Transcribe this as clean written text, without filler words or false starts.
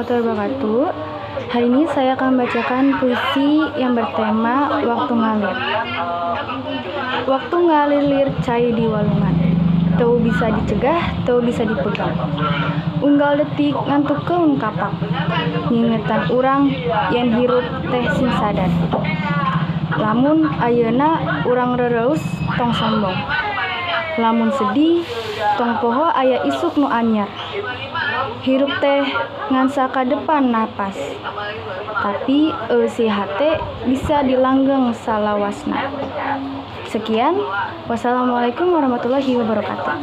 warahmatullahi wabarakatuh. Hari ini saya akan membacakan puisi yang bertema Waktu Ngalir. Waktu ngalir lir cai di walungan, teu bisa dicegah, teu bisa dipegang. Unggal detik ngantukkeun kapak, ngingetan urang yen hirup teh sing sadar. Lamun ayeuna urang reureus, tong sombong. Lamun sedih, tong poho aya isuk nu anyar. Hirup teh ngan sakadepan napas, tapi eusi hate bisa dilanggeng salawasna. Sekian, wassalamualaikum warahmatullahi wabarakatuh.